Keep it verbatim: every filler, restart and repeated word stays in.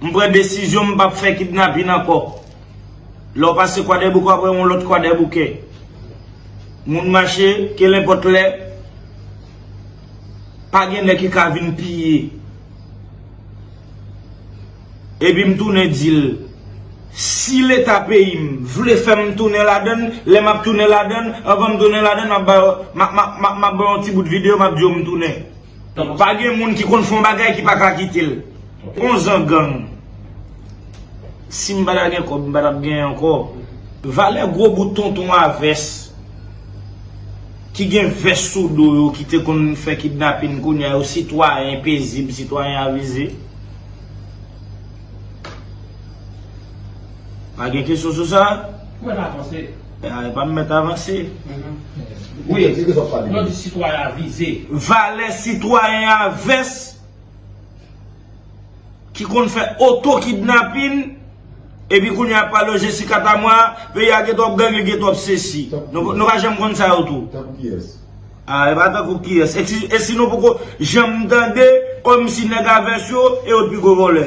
M pran desizyon, m p ap fè kidnapin ankò. Lè w pase Kwadèboukè, w ap wè yon lòt Kwadèboukè. Moun mache, kelenpòt lè, pa gen nèg ki ka vin piye. Epi m tounen di l, si Leta peyi m vle fè m tounen ladann, lè m ap tounen ladann, anvan m tounen ladann, m ap ba yo, m ap, m ap, m ap, m ap ba yon ti bout videyo, m ap di yo m tounen. Pa gen moun ki konn fè yon bagay ki pa ka kite l. Onz an gang. Si m pa ta gen kòb, m pa t ap genyen ankò. Valè gwo bout tonton a vès ki gen vès sou do yo, ki te konn fè kidnapin, kounye a yo sitwayen pezib, sitwayen avize. Pa gen kesyon sou sa? Ou mèt avanse. E pa m mèt avanse. Wi, lè w di sitwayen avize. Valè sitwayen a vès ki konn fè oto kidnapin, epi kounye a pa loje si katamwa, peyi a gen twòp gang, gen twòp sesi. Nou, nou pa janm konn sa yo tou. Tankou kiyès? A, e pa tankou kiyès. E si, e si nou poko janm tande, kòmsi nèg a vès yo, e yo t pi gwo vòlè.